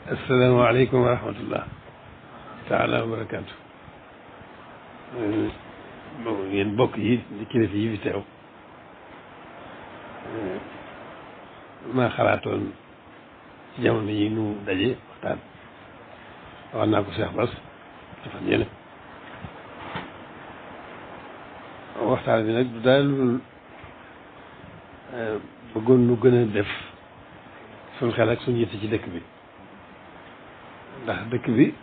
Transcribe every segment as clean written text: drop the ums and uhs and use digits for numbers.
asalaamaaleykum wa rahmatullah taala wa barakaatu. yéen bokk yi di kilifa yi fi teew, maa xalaatoon ci jamono yi nu daje waxtaan. wax naa ko Cheikh Bass dafa yéene waxtaan bi nag du daal lu bëggoon nu gën a def suñ xel ak suñ yitte ci dëkk bi, ndax dëkk bi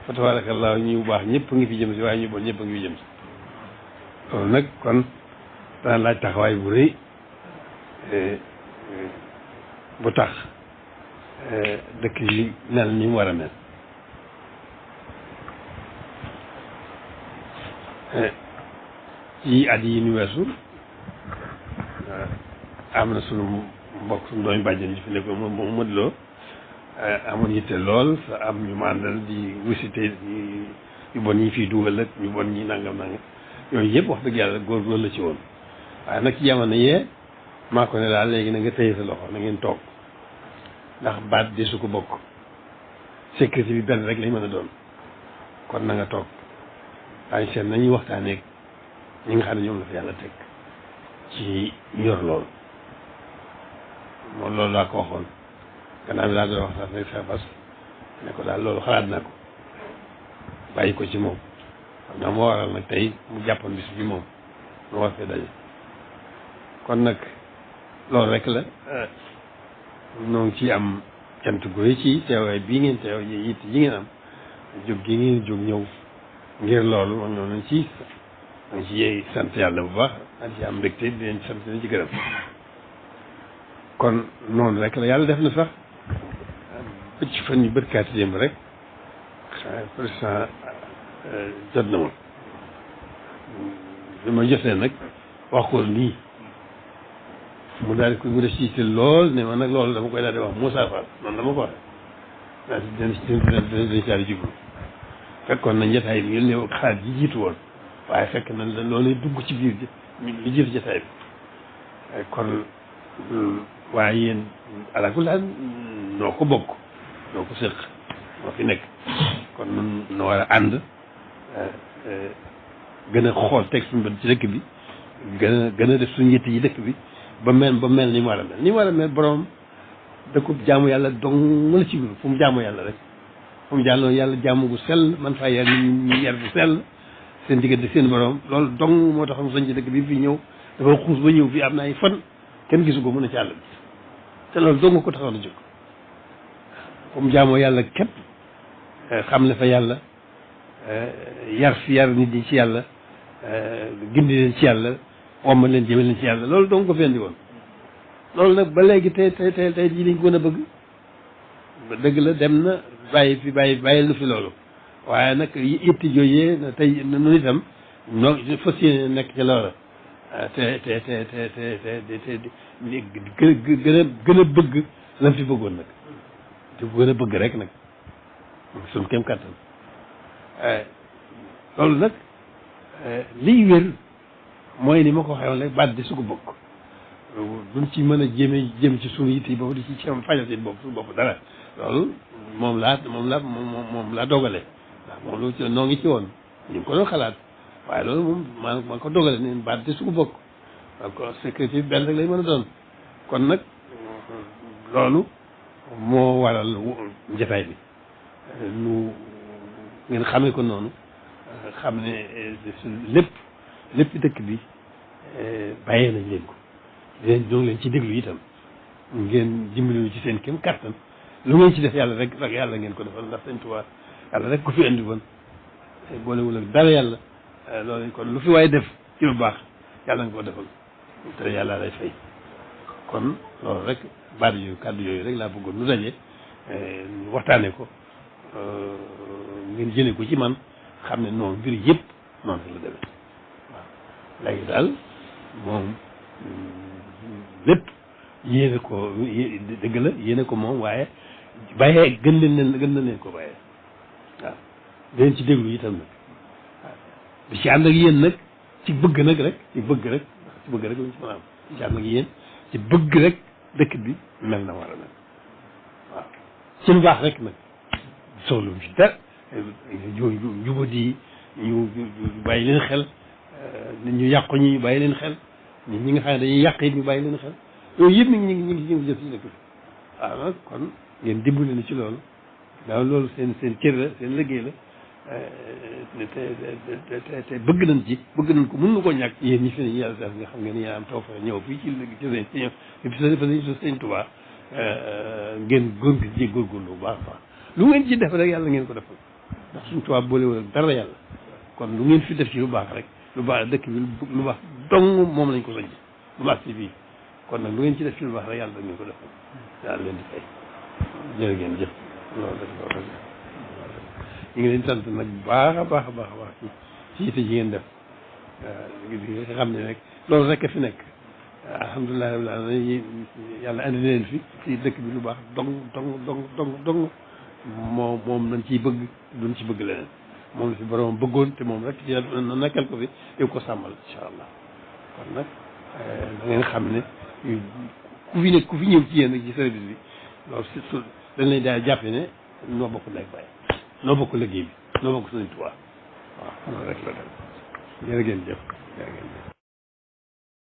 fa tabarakallah ñu baax ñëpp ngi fi jëm si, waaye ñu bon ñëpp a ngi fi jëm si. loolu nag kon dana laaj taxawaay bu rëy bu tax dëkk yi mel ni mu war a mel. ci at yi ñu weesu am na sunu mbokk suñu doomi bàjjen yi fi nekkoon moom mëdloo amoon yitte lool sa am ñu màndal di wisite yu bon ñi fii dugal ak ñu bon ñi nangam yooyu yëpp wax dëgg yàlla góor la ci woon. waaye nag ci jamono yee maa ko ne daal léegi na nga tëye sa loxo na ngeen toog, ndax baat di su ko bokk, sécurité bi benn rek lañ mën a doon. kon na nga toog daañu seet nañuy waxtaanee ñi nga xam ne ñoom la fi yàlla teg ci yor loolu. moom loolu laa ko waxoon gannaaw bi laa doon wax sax ne Cheikh Bass ne ko daal loolu xalaat naa ko bàyyi ko ci moom. xam naa moo waral nag tey mu jàppoon bis bi moom mu war fee daje. kon nag loolu rek la noo ngi ci am cant gu rëy ci teewaay bii ngeen teew yi it yi ngeen am jóg gi ngeen jóg ñëw ngir loolu moom noonu ci dañ ci sant yàlla bu baax dañ ci am mbégte di leen sant leen ci gërëm. kon noonu rek la yàlla def na sax bëcc fan yu bërkaati démb rek président jot na ma bi ma jotee nag wax ko nii mu daal di ko mu def ci lool ne ma nag loolu dama koy daal di wax Moussa Fall noonu dama ko waxee daal di dañ di jublu fekkoon na njataay bi ngeen ne xaar ji jiitu woon, waaye fekk na loolu dugg ci biir li jiitu jataay bi. kon waaye yéen alaakulaa noo ko bokk noo ko séq noo fi nekk, kon nun noo war a ànd gën a xool teg suñu bët ci dëkk bi, gën a def suñu yitte yi dëkk bi ba mel ni mu war a mel. ni mu war a mel borom dëkkub jaamu yàlla dong la ci biir, fu mu jaamu yàlla rek, fu mu jàlloo yàlla jaamu gu sell man faa yar ñu yar bu sell seen diggante seen borom. loolu dong moo tax mu sañ ci dëkk bi fi ñëw dafa xuus ba ñëw fii am na ay fan kenn gisu ko mën a ci àll bi, te loolu dong ko taxaw na jóg. fu mu jaamoo yàlla képp xam ne fa yàlla yar nit ñi ci yàlla, gindi leen ci yàlla, womma leen jëme leen ci yàlla, loolu dong ko fendi woon. loolu nag ba léegi tey jii lañ ko gën a bëgg. dëgg la dem na bàyyil nu fi loolu, waaye nag itti jooyee tey nu itam noo fas yéene nekk ci loola te gën a bëgg lan fi bëggoon nag, te gën a bëgg rek nag suñ kem kàttan. loolu nag liy wér mooy ni ma ko waxee woon rek baat di su ko bokk duñ ci mën a jëm ci suñu yitte yi boobu di ci fajal seen bopp suñu bopp dara. loolu moom laa dogale ndax moom lu ci noo ngi ci woon ñu ngi ko doon xalaat, waaye loolu moom maa ko dogale ne baat di su ko bokk donc sécurité bi benn rek lay mën a doon. kon nag loolu moo waral njataay bi nu ngeen xamee ko noonu, xam ne lépp dëkk bi bàyyee nañ leen ko ñoo ngi leen ci déglu itam ngeen dimbali ci seen kem kàttan. lu ngeen ci def yàlla rek yàlla ngeen ko defal, ndax Sëñ Tuubaa yàlla rek ko fi andi woon boolewul ak dara yàlla. loolu kon lu fi waaye def ci lu baax yàlla nga ko defal te yàlla lay fay. kon loolu rek baat yooyu kàddu yooyu rek laa bëggoon nu daje waxtaane ko, ngeen jëlee ko ci man xam ne noonu mbir yëpp noonu la demee. waaw léegi daal moom lépp yéene ko dëgg la yéene ko moom, waaye bàyyee gën na leen ko bàyyee. waaw dinañ ci déglu itam nag waaw di ci ànd ak yéen nag ci bëgg nag rek ci bëgg rek lañ ci mën a am di ci ànd ak yéen ci bëgg rek dëkk bi mel na war a mel. waaw ci lu baax rek nag soxlu ci dara jubadi ñu bàyyi leen xel nit ñu yàqu ñi ñu bàyyi leen xel nit ñi nga xam ne dañuy yàq it ñu bàyyi leen xel yooyu yëpp ñu ngi jëf ci dëkk bi waaw nag kon ngeen dimbali na ci loolu daaw loolu seen cër la seen liggéey la te bëgg nañ ci bëgg nañ ko mën na koo ñàkk yéen ñi fi ne yàlla def nga xam ngeen yéen am taw fa ñëw fii ci sëñ Tuubaa ngeen góorgóorlu bu baax a baax lu ngeen ci def rek yàlla ngeen ko defal ndax suñ Tuubaa boolewul ak dara yàlla kon lu ngeen fi def ci lu baax rek lu baax dëkk bi lu baax dong moom lañ ko sañ lu baax ci bii kon nag lu ngeen ci def ci lu baax rek yàlla ngeen ko defal yàlla leen di fay jërë ngeen jëf loolu rek ñu ngi leen sant nag bu baax a baax a baax a baax ci yitte ji ngeen def nga xam ne rek loolu rek a fi nekk alhamdulilah rabbil alamin yàlla andi leen fi ci dëkk bi lu baax dong moom lañ ciy bëgg duñ ci bëgg leneen moom la fi borom bëggoon te moom rek ci nekkal ko fi yow ko sàmmal incha allah kon nag da ngeen xam ne ku fi ñëw ci yéen ci service bi loolu surtout dañ lay daal jàppe ne noo bokk ndey bàyyi noo bokk liggéey bi noo bokk Sëriñ Tuubaa waaw loolu rek la dem jërë ngeen jëf